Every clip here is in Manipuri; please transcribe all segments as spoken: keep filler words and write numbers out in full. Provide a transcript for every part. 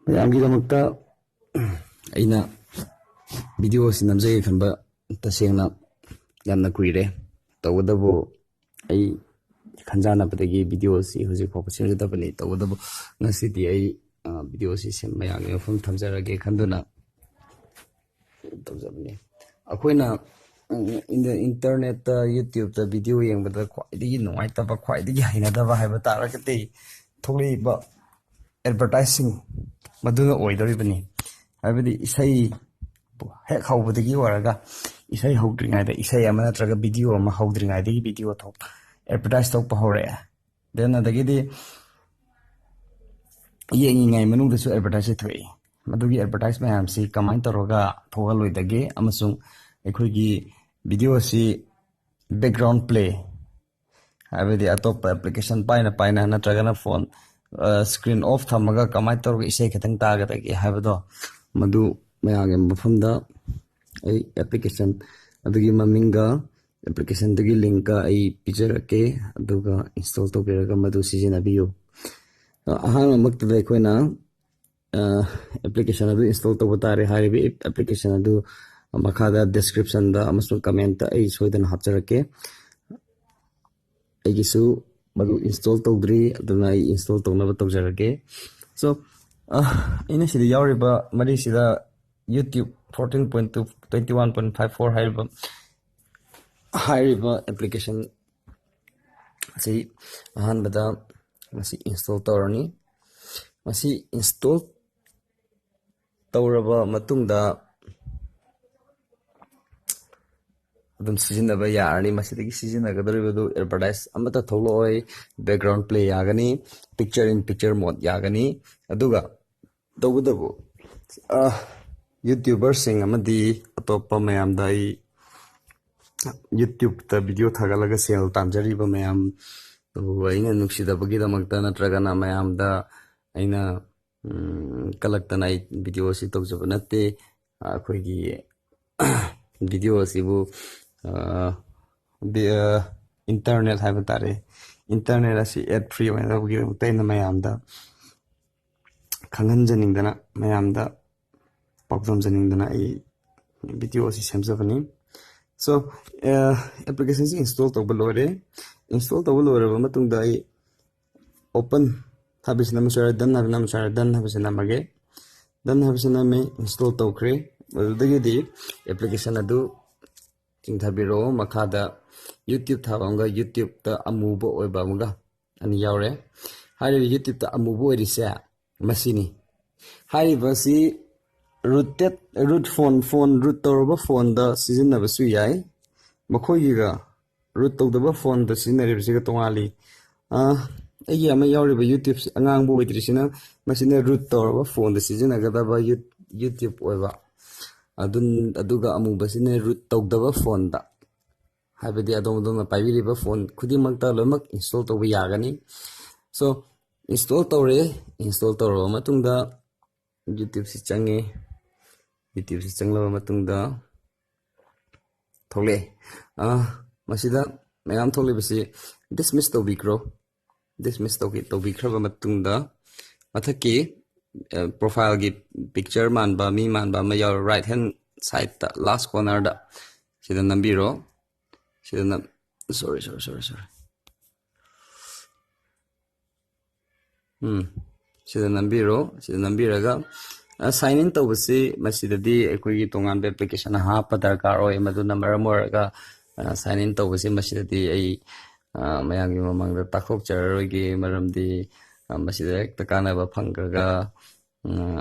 ꯃꯌꯥꯝꯒꯤꯗꯃꯛꯇ ꯑꯩꯅ ꯚꯤꯗꯤꯑꯣ ꯑꯁꯤ ꯅꯝꯖꯒꯦ ꯈꯟꯕ ꯇꯁꯦꯡꯅ ꯌꯥꯝꯅ ꯀꯨꯏꯔꯦ꯫ ꯇꯧꯕꯇꯕꯨ ꯑꯩ ꯈꯟꯖꯥꯟꯅꯕꯗꯒꯤ ꯚꯤꯗꯤꯑꯣ ꯑꯁꯤ ꯍꯧꯖꯤꯛ ꯐꯥꯎꯕ ꯁꯦꯝꯖꯗꯕꯅꯤ꯫ ꯇꯧꯕꯇꯕꯨ ꯉꯁꯤꯗꯤ ꯑꯩ, ꯑ, ꯚꯤꯗꯤꯑꯣ ꯑꯁꯤ ꯁꯦꯝ-, ꯃꯌꯥꯝꯒꯤ ꯃꯐꯝ ꯊꯝꯖꯔꯒꯦ ꯈꯟꯗꯨꯅ ꯇꯧꯖꯕꯅꯤ꯫ ꯑꯩꯈꯣꯏꯅ, ꯎꯝ, ꯏꯟ-, ꯏꯟꯇꯔꯅꯦꯠꯇ, YouTubeꯇ ꯚꯤꯗꯤꯑꯣ ꯌꯦꯡꯕꯗ ꯈ꯭ꯋꯥꯏꯗꯒꯤ ꯅꯨꯡꯉꯥꯏꯇꯕ, ꯈ꯭ꯋꯥꯏꯗꯒꯤ ꯍꯩꯅꯗꯕ ꯍꯥꯏꯕ ꯇꯥꯔꯒꯗꯤ ꯊꯣꯛꯂꯛꯏꯕ ꯑꯦꯗꯚꯔꯇꯥꯏꯖꯁꯤꯡ ꯃꯗꯨꯅ ꯑꯣꯏꯗꯧꯔꯤꯕꯅꯤ꯫ ꯍꯥꯏꯕꯗꯤ ꯏꯁꯩ ꯍꯦꯛ ꯍꯧꯕꯗꯒꯤ ꯑꯣꯏꯔꯒ ꯏꯁꯩ ꯍꯧꯗ꯭ꯔꯤꯉꯩꯗ, ꯏꯁꯩ ꯑꯃ ꯅꯠꯇ꯭ꯔꯒ ꯚꯤꯗꯤꯑꯣ ꯑꯃ ꯍꯧꯗ꯭ꯔꯤꯉꯩꯗꯒꯤ ꯚꯤꯗꯤꯑꯣ ꯊꯣꯛ-, ꯑꯦꯗꯚꯔꯇꯥꯏꯖ ꯊꯣꯛꯄ ꯍꯧꯔꯛꯑꯦ꯫ Then ꯑꯗꯒꯤꯗꯤ ꯌꯦꯡꯉꯤꯉꯩ ꯃꯅꯨꯡꯗꯁꯨ ꯑꯦꯗꯚꯔꯇꯥꯏꯖꯁꯦ ꯊꯣꯛꯏ꯫ ꯃꯗꯨꯒꯤ ꯑꯦꯗꯚꯔꯇꯥꯏꯖ ꯃꯌꯥꯝꯁꯤ ꯀꯃꯥꯏꯅ ꯇꯧꯔꯒ ꯊꯣꯛꯍꯜꯂꯣꯏꯗꯒꯦ ꯑꯃꯁꯨꯡ ꯑꯩꯈꯣꯏꯒꯤ ꯚꯤꯗꯤꯑꯣ ꯑꯁꯤ background play, ꯍꯥꯏꯕꯗꯤ ꯑꯇꯣꯞꯄ ꯑꯦꯄ꯭ꯂꯤꯀꯦꯁꯟ ꯄꯥꯏꯅ ꯄꯥꯏꯅ ꯅꯠꯇ꯭ꯔꯒꯅ ꯐꯣꯟ, ꯑ, screen off ꯊꯝꯃꯒ ꯀꯃꯥꯏꯅ ꯇꯧꯔꯒ ꯏꯁꯩ ꯈꯤꯇꯪ ꯇꯥꯒꯗꯒꯦ ꯍꯥꯏꯕꯗꯣ, ꯃꯗꯨ ꯃꯌꯥꯝꯒꯤ ꯃꯐꯝꯗ ꯑꯩ ꯑꯦꯄ꯭ꯂꯤꯀꯦꯁꯟ ꯑꯗꯨꯒꯤ ꯃꯃꯤꯡꯒ ꯑꯦꯄ꯭ꯂꯤꯀꯦꯁꯟꯗꯨꯒꯤ ꯂꯤꯡꯀ ꯑꯩ ꯄꯤꯖꯔꯛꯀꯦ, ꯑꯗꯨꯒ ꯏꯟꯁꯇꯣꯜ ꯇꯧꯕꯤꯔꯒ ꯃꯗꯨ ꯁꯤꯖꯤꯟꯅꯕꯤꯌꯨ꯫ ꯑ, ꯑꯍꯥꯟꯕꯃꯛꯇꯗ ꯑꯩꯈꯣꯏꯅ, ꯑ, ꯑꯦꯄ꯭ꯂꯤꯀꯦꯁꯟ ꯑꯗꯨ ꯏꯟꯁꯇꯣꯜ ꯇꯧꯕ ꯇꯥꯔꯦ꯫ ꯍꯥꯏꯔꯤꯕ ꯑꯦꯞ-, ꯑꯦꯄ꯭ꯂꯤꯀꯦꯁꯟ ꯑꯗꯨ ꯃꯈꯥꯗ ꯗꯤꯁꯀ꯭ꯔꯤꯞꯁꯟꯗ ꯑꯃꯁꯨꯡ ꯀꯃꯦꯟꯇ ꯑꯩ ꯁꯣꯏꯗꯅ ꯍꯥꯞꯆꯔꯛꯀꯦ꯫ ꯑꯩꯒꯤꯁꯨ ꯃꯗꯨ ꯏꯟꯁꯇꯣꯜ ꯇꯧꯗ꯭ꯔꯤ, ꯑꯗꯨꯅ ꯑꯩ ꯏꯟꯁꯇꯣꯜ ꯇꯧꯅꯕ ꯇꯧꯖꯔꯒꯦ꯫ So, ꯑ, ꯑꯩꯅ ꯁꯤꯗ ꯌꯥꯎꯔꯤꯕ ꯃꯔꯤꯁꯤꯗ YouTube fourteen point two, twenty one point five four ꯍꯥꯏꯔꯤꯕ, ꯍꯥꯏꯔꯤꯕ ꯑꯦꯄ꯭ꯂꯤꯀꯦꯁꯟ ꯑꯁꯤ ꯑꯍꯥꯟꯕꯗ ꯃꯁꯤ ꯏꯟꯁꯇꯣꯜ ꯇꯧꯔꯅꯤ꯫ ꯃꯁꯤ ꯏꯟꯁꯇꯣꯜ ꯇꯧꯔꯕ ꯃꯇꯨꯡꯗ ꯑꯗꯨꯝ ꯁꯤꯖꯤꯟꯅꯕ ꯌꯥꯔꯅꯤ꯫ ꯃꯁꯤꯗꯒꯤ ꯁꯤꯖꯤꯟꯅꯒꯗꯧꯔꯤꯕꯗꯨ ꯑꯦꯗꯚꯔꯇꯥꯏꯖ ꯑꯃꯠꯇ ꯊꯣꯛꯂꯛꯑꯣꯏ꯫ Background play ꯌꯥꯒꯅꯤ, picture in picture mode ꯌꯥꯒꯅꯤ, ꯑꯗꯨꯒ ꯇꯧꯕꯇꯕꯨ, ꯑ, YouTuberꯁꯤꯡ ꯑꯃꯗꯤ ꯑꯇꯣꯞꯄ ꯃꯌꯥꯝꯗ ꯑꯩ YouTubeꯇ ꯚꯤꯗꯤꯑꯣ ꯊꯥꯒꯠꯂꯒ ꯁꯦꯜ ꯇꯥꯟꯖꯔꯤꯕ ꯃꯌꯥꯝ, ꯑꯗꯨꯕꯨ ꯑꯩꯅ ꯅꯨꯡꯁꯤꯗꯕꯒꯤꯗꯃꯛꯇ ꯅꯠꯇ꯭ꯔꯒꯅ ꯃꯌꯥꯝꯗ ꯑꯩꯅ, ꯎꯝ, ꯀꯂꯛꯇꯅ ꯑꯩ ꯚꯤꯗꯤꯑꯣ ꯑꯁꯤ ꯇꯧꯖꯕ ꯅꯠꯇꯦ꯫ ꯑꯩꯈꯣꯏꯒꯤ ꯚꯤꯗꯤꯑꯣ ꯑꯁꯤꯕꯨ, ꯑ, ꯕꯤ-, ꯑ, ꯏꯟꯇꯔꯅꯦꯠ ꯍꯥꯏꯕ ꯇꯥꯔꯦ, ꯏꯟꯇꯔꯅꯦꯠ ꯑꯁꯤ ad free ꯑꯣꯏꯅꯕꯒꯤꯗꯃꯛꯇ ꯑꯩꯅ ꯃꯌꯥꯝꯗ ꯈꯪꯍꯟꯖꯅꯤꯡꯗꯅ, ꯃꯌꯥꯝꯗ ꯄꯥꯎꯗꯝꯖꯅꯤꯡꯗꯅ ꯑꯩ video ꯑꯁꯤ ꯁꯦꯝꯖꯕꯅꯤ꯫ So, application ꯁꯤ install ꯇꯧꯕ ꯂꯣꯏꯔꯦ꯫ Install ꯇꯧꯕ ꯂꯣꯏꯔꯕ ꯃꯇꯨꯡꯗ ꯑꯩ open ꯍꯥꯏꯕꯁꯤ ꯅꯝꯕꯁꯨ ꯌꯥꯔꯦ, done ꯍꯥꯏꯕ ꯅꯝꯕꯁꯨ ꯌꯥꯔꯦ, done ꯍꯥꯏꯕꯁꯤ ꯅꯝꯃꯒꯦ꯫ Done ꯍꯥꯏꯕꯁꯤ ꯅꯝꯃꯦ, install ꯇꯧꯈ꯭ꯔꯦ꯫ ꯑꯗꯨꯗꯒꯤꯗꯤ application ꯑꯗꯨ ꯆꯤꯡꯊꯕꯤꯔꯛꯑꯣ꯫ ꯃꯈꯥꯗ YouTube ꯊꯥꯕ ꯑꯃꯒ YouTubeꯇ ꯑꯃꯨꯕ ꯑꯣꯏꯕ ꯑꯃꯒ ꯑꯅꯤ ꯌꯥꯎꯔꯦ꯫ ꯍꯥꯏꯔꯤꯕ YouTubeꯇ ꯑꯃꯨꯕ ꯑꯣꯏꯔꯤꯁꯦ ꯃꯁꯤꯅꯤ꯫ ꯍꯥꯏꯔꯤꯕꯁꯤ rooted, root phone, phone root ꯇꯧꯔꯕ phoneꯗ ꯁꯤꯖꯤꯟꯅꯕꯁꯨ ꯌꯥꯏ꯫ ꯃꯈꯣꯏꯒꯤꯒ root ꯇꯧꯗꯕ phoneꯗ ꯁꯤꯖꯤꯟꯅꯔꯤꯕꯁꯤꯒ ꯇꯣꯉꯥꯜꯂꯤ꯫ ꯑ, ꯑꯩꯒꯤ ꯑꯃ ꯌꯥꯎꯔꯤꯕ YouTubeꯁꯤ ꯑꯉꯥꯡꯕ ꯑꯣꯏꯗ꯭ꯔꯤꯁꯤꯅ, ꯃꯁꯤꯅ root ꯇꯧꯔꯕ phoneꯗ ꯁꯤꯖꯤꯟꯅꯒꯗꯕ You-, YouTube ꯑꯣꯏꯕ꯫ ꯑꯗꯨꯟ-, ꯑꯗꯨꯒ ꯑꯃꯨꯕꯁꯤꯅ root ꯇꯧꯗꯕ phoneꯗ, ꯍꯥꯏꯕꯗꯤ ꯑꯗꯣꯝ ꯑꯗꯣꯝꯅ ꯄꯥꯏꯕꯤꯔꯤꯕ phone ꯈꯨꯗꯤꯡꯃꯛꯇ ꯂꯣꯏꯅꯃꯛ install ꯇꯧꯕ ꯌꯥꯒꯅꯤ꯫ So, install ꯇꯧꯔꯦ꯫ Install ꯇꯧꯔꯕ ꯃꯇꯨꯡꯗ YouTubeꯁꯤ ꯆꯪꯉꯦ꯫ YouTubeꯁꯤ ꯆꯪꯂꯕ ꯃꯇꯨꯡꯗ ꯊꯣꯛꯂꯛꯑꯦ꯫ ꯑ, ꯃꯁꯤꯗ ꯃꯌꯥꯝ ꯊꯣꯛꯂꯤꯕꯁꯤ dismiss ꯇꯧꯕꯤꯈ꯭ꯔꯣ꯫ Dismiss ꯇꯧꯕꯤ-, ꯇꯧꯕꯤꯈ꯭ꯔꯕ ꯃꯇꯨꯡꯗ ꯃꯊꯛꯀꯤ, ꯑ, profileꯒꯤ picture ꯃꯥꯟꯕ, ꯃꯤ ꯃꯥꯟꯕ ꯑꯃ ꯌꯥꯎꯔ right hand sideꯇ last cornerꯗ ꯁꯤꯗ ꯅꯝꯕꯤꯔꯣ꯫ ꯁꯤꯗ ꯅꯝ-, sorry, sorry, sorry, sorry꯫ ꯎꯝ, ꯁꯤꯗ ꯅꯝꯕꯤꯔꯣ꯫ ꯁꯤꯗ ꯅꯝꯕꯤꯔꯒ, ꯑ, sign in ꯇꯧꯕꯁꯤ ꯃꯁꯤꯗꯗꯤ ꯑꯩꯈꯣꯏꯒꯤ ꯇꯣꯉꯥꯟꯕ application ꯍꯥꯞꯄ ꯗꯔꯀꯥꯔ ꯑꯣꯏ꯫ ꯃꯗꯨꯅ ꯃꯔꯝ ꯑꯣꯏꯔꯒ, ꯑ, sign in ꯇꯧꯕꯁꯤ ꯃꯁꯤꯗꯗꯤ ꯑꯩ, ꯑ, ꯃꯌꯥꯝꯒꯤ ꯃꯃꯥꯡꯗ ꯇꯥꯛꯊꯣꯛꯆꯔꯔꯣꯏꯒꯦ꯫ ꯃꯔꯝꯗꯤ, ꯑ, ꯃꯁꯤꯗ ꯍꯦꯛꯇ ꯀꯥꯟꯅꯕ ꯐꯪꯈ꯭ꯔꯒ, ꯑ,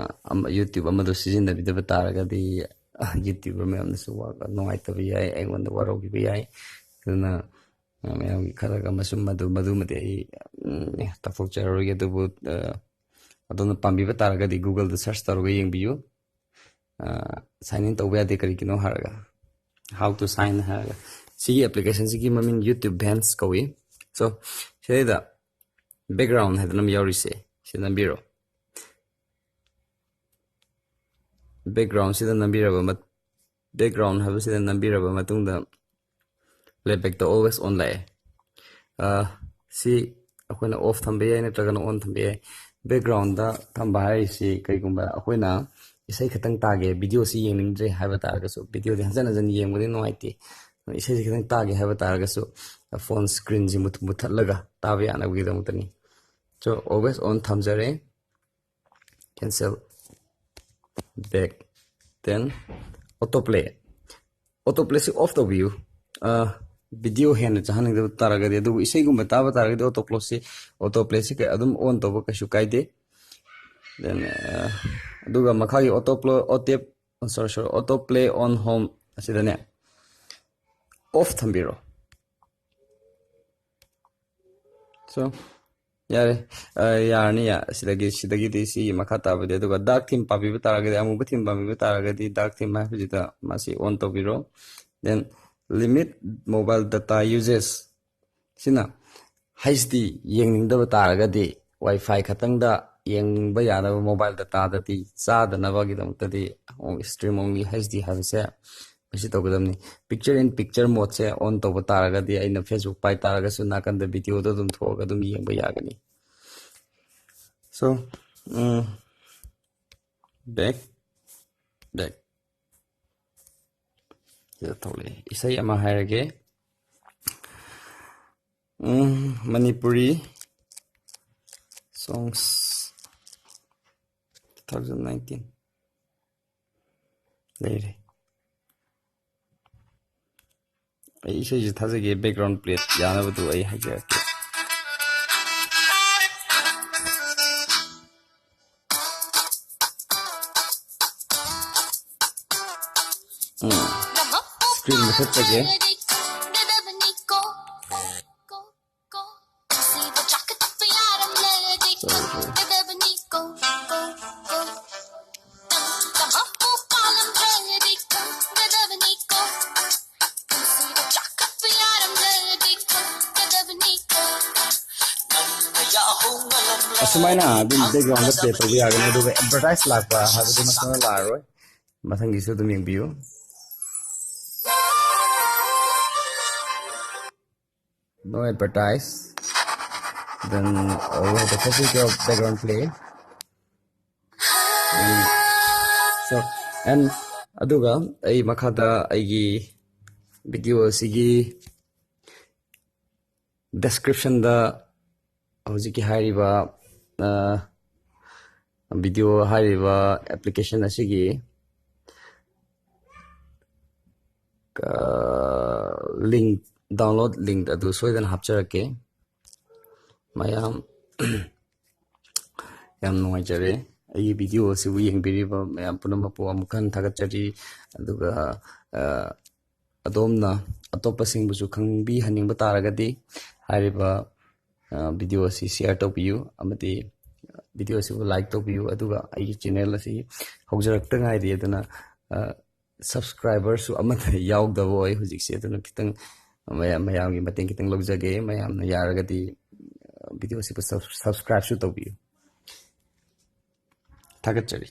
ꯑꯃ-, YouTube ꯑꯃꯗꯣ ꯁꯤꯖꯤꯟꯅꯕꯤꯗꯕ ꯇꯥꯔꯒꯗꯤ, ꯑ, YouTuber ꯃꯌꯥꯝꯅꯁꯨ ꯋꯥ-, ꯅꯨꯡꯉꯥꯏꯇꯕ ꯌꯥꯏ, ꯑꯩꯉꯣꯟꯗ ꯋꯥꯔꯧꯕꯤꯕ ꯌꯥꯏ꯫ ꯑꯗꯨꯅ, ꯑ, ꯃꯌꯥꯝꯒꯤ ꯈꯜꯂꯒ ꯃꯁꯨꯝ ꯃꯗꯨ-, ꯃꯗꯨꯃꯗꯤ ꯑꯩ, ꯎꯝ, ꯇꯥꯛꯊꯣꯛꯆꯔꯔꯣꯏꯒꯦ꯫ ꯑꯗꯨꯕꯨ, ꯑ, ꯑꯗꯣꯝꯅ ꯄꯥꯝꯕꯤꯕ ꯇꯥꯔꯒꯗꯤ Googleꯗ search ꯇꯧꯔꯒ ꯌꯦꯡꯕꯤꯌꯨ꯫ ꯑ, sign in ꯇꯧꯕ ꯌꯥꯗꯦ, ꯀꯔꯤꯒꯤꯅꯣ ꯍꯥꯏꯔꯒ, how to sign ꯍꯥꯏꯔꯒ꯫ ꯁꯤꯒꯤ applicationꯁꯤꯒꯤ ꯃꯃꯤꯡ YouTube Vanced ꯀꯧꯏ꯫ So, ꯁꯤꯗꯩꯗ background ꯍꯥꯏꯗꯅ ꯑꯃ ꯌꯥꯎꯔꯤꯁꯦ, ꯁꯤ ꯅꯝꯕꯤꯔꯣ꯫ Backgroundꯁꯤꯗ ꯅꯝꯕꯤꯔꯕ ꯃꯠ-, background ꯍꯥꯏꯕꯁꯤꯗ ꯅꯝꯕꯤꯔꯕ ꯃꯇꯨꯡꯗ playbackꯇ always on ꯂꯥꯛꯑꯦ꯫ ꯑ, ꯁꯤ ꯑꯩꯈꯣꯏꯅ off ꯊꯝꯕ ꯌꯥꯏ, ꯅꯠꯇ꯭ꯔꯒꯅ on ꯊꯝꯕ ꯌꯥꯏ꯫ Background ꯊꯝꯕ ꯍꯥꯏꯔꯤꯁꯤ ꯀꯩꯒꯨꯝꯕ ꯑꯩꯈꯣꯏꯅ ꯏꯁꯩ ꯈꯛꯇꯪ ꯇꯥꯒꯦ, video ꯁꯤ ꯌꯦꯡꯅꯤꯡꯗ꯭ꯔꯦ ꯍꯥꯏꯕ ꯇꯥꯔꯒꯁꯨ, video ꯗꯤ ꯍꯟꯖꯟ ꯍꯟꯖꯟ ꯌꯦꯡꯕꯗꯤ ꯅꯨꯡꯉꯥꯏꯇꯦ, ꯏꯁꯩꯁꯤ ꯈꯛꯇꯪ ꯇꯥꯒꯦ ꯍꯥꯏꯕ ꯇꯥꯔꯒꯁꯨ phone screen ꯁꯤ ꯃꯨꯠ- ꯃꯨꯠꯊꯠꯂꯒ ꯇꯥꯕ ꯌꯥꯅꯕꯒꯤꯗꯃꯛꯇꯅꯤ꯫ So always on ꯊꯝꯖꯔꯦ꯫ Cancel, back, then autoplay. Autoplay ꯁꯤ off ꯇꯧꯕꯤꯌꯨ꯫ Video ꯍꯦꯟꯅ ꯆꯥꯍꯟꯅꯤꯡꯗꯕ ꯇꯥꯔꯒꯗꯤ, ꯑꯗꯨꯕꯨ ꯏꯁꯩꯒꯨꯝꯕ ꯇꯥꯕ ꯇꯥꯔꯒꯗꯤ autoplay ꯁꯤ, autoplay ꯁꯤ ꯀꯩ- ꯑꯗꯨꯝ on ꯇꯧꯕ ꯀꯩꯁꯨ ꯀꯥꯏꯗꯦ꯫ Then ꯑꯗꯨꯒ ꯃꯈꯥꯒꯤ autoplay, autoplay, sorry, sorry, autoplay on home ꯑꯁꯤꯗꯅꯦ off ꯊꯝꯕꯤꯔꯣ꯫ So ꯌꯥꯔꯦ꯫ ꯑ, ꯌꯥꯔꯅꯤ꯫ ꯌꯥ- ꯁꯤꯗꯒꯤ ꯁꯤꯗꯒꯤꯗꯤ ꯁꯤꯒꯤ ꯃꯈꯥ ꯇꯥꯕꯗꯤ, ꯑꯗꯨꯒ dark theme ꯄꯥꯝꯕꯤꯕ ꯇꯥꯔꯒꯗꯤ, ꯑꯃꯨꯕ theme ꯄꯥꯝꯕꯤꯕ ꯇꯥꯔꯒꯗꯤ, dark theme ꯍꯥꯏꯕꯁꯤꯗ ꯃꯁꯤ on ꯇꯧꯕꯤꯔꯣ꯫ Then limit mobile data usage ꯁꯤꯅ H D ꯌꯦꯡꯅꯤꯡꯗꯕ ꯇꯥꯔꯒꯗꯤ, WiFi ꯈꯛꯇꯪꯗ ꯌꯦꯡꯕ ꯌꯥꯅꯕ, mobile data ꯗꯗꯤ ꯆꯥꯗꯅꯕꯒꯤꯗꯃꯛꯇꯗꯤ stream only H D ꯍꯥꯏꯕꯁꯦ ꯃꯁꯤ ꯇꯧꯒꯗꯕꯅꯤ꯫ Picture in picture mode say on ꯇꯧꯕ ꯇꯥꯔꯒꯗꯤ, ꯑꯩꯅ Facebook ꯄꯥꯏ ꯇꯥꯔꯒꯁꯨ ꯅꯥꯀꯟꯗ video ꯗꯣ ꯑꯗꯨꯝ ꯊꯣꯛꯑꯒ ꯑꯗꯨꯝ ꯌꯦꯡꯕ ꯌꯥꯒꯅꯤ꯫ So ꯎꯝ, back, back ꯁꯤꯗ ꯊꯣꯛꯂꯛꯑꯦ꯫ ꯏꯁꯩ ꯑꯃ ꯍꯥꯏꯔꯒꯦ꯫ ꯎꯝ, Manipuri songs two thousand nineteen ꯂꯩꯔꯦ꯫ ꯑꯩ ꯏꯁꯩꯁꯦ ꯊꯥꯖꯒꯦ, background play ꯌꯥꯅꯕꯗꯨ ꯑꯩ ꯍꯥꯏꯖꯔꯛꯀꯦ꯫ ꯎꯝ꯫ Screen ꯃꯨꯊꯠꯆꯒꯦ꯫ Sorry, sorry. ꯑꯁꯨꯃꯥꯏꯅ ꯑꯗꯨꯝ background ꯗ play ꯇꯧꯕ ꯌꯥꯒꯅꯤ, ꯑꯗꯨꯒ advertise ꯂꯥꯛꯄ ꯍꯥꯏꯕꯗꯨ ꯃꯁꯥꯅ ꯂꯥꯛꯑꯔꯣꯏ꯫ ꯃꯊꯪꯒꯤꯁꯨ ꯑꯗꯨꯝ ꯌꯦꯡꯕꯤꯌꯨ꯫ No advertise. Then uh, we have the facility of background play. And, so, and ꯑꯗꯨꯒ ꯑꯩ ꯃꯈꯥꯗ ꯑꯩꯒꯤ video ꯑꯁꯤꯒꯤ descriptionꯗ ꯍꯧꯖꯤꯛꯀꯤ ꯍꯥꯏꯔꯤꯕ video ꯍꯥꯏꯔꯤꯕ application ꯑꯁꯤꯒꯤ link, download link ꯑꯗꯨ ꯁꯣꯏꯗꯅ ꯍꯥꯞꯆꯔꯛꯀꯦ꯫ ꯃꯌꯥꯝ ꯌꯥꯝ ꯅꯨꯡꯉꯥꯏꯖꯔꯦ ꯑꯩꯒꯤ video ꯑꯁꯤꯕꯨ ꯌꯦꯡꯕꯤꯔꯤꯕ ꯃꯌꯥꯝ ꯄꯨꯝꯅꯃꯛꯄꯨ ꯑꯃꯨꯛ ꯍꯟꯅ ꯊꯥꯒꯠꯆꯔꯤ꯫ ꯑꯗꯨꯒ ꯑꯗꯣꯝꯅ ꯑꯇꯣꯞꯄꯁꯤꯡꯕꯨꯁꯨ ꯈꯪꯕꯤꯍꯟꯅꯤꯡꯕ ꯇꯥꯔꯒꯗꯤ ꯍꯥꯏꯔꯤꯕ video ꯑꯁꯤ share ꯇꯧꯕꯤꯌꯨ ꯑꯃꯗꯤ video ꯑꯁꯤꯕꯨ like ꯇꯧꯕꯤꯌꯨ꯫ ꯑꯗꯨꯒ ꯑꯩꯒꯤ channel ꯑꯁꯤ ꯍꯧꯖꯔꯛꯇ ꯉꯥꯏꯔꯤ, ꯑꯗꯨꯅ subscriberꯁꯨ ꯑꯃꯠꯇ ꯌꯥꯎꯗꯕ ꯑꯣꯏ ꯍꯧꯖꯤꯛꯁꯦ꯫ ꯑꯗꯨꯅ ꯈꯤꯇꯪ ꯃꯌꯥꯝ, ꯃꯌꯥꯝꯒꯤ ꯃꯇꯦꯡ ꯈꯤꯇꯪ ꯂꯧꯖꯒꯦ꯫ ꯃꯌꯥꯝꯅ ꯌꯥꯔꯒꯗꯤ video ꯑꯁꯤꯕꯨ subscribeꯁꯨ ꯇꯧꯕꯤꯌꯨ꯫ ꯊꯥꯒꯠꯆꯔꯤ꯫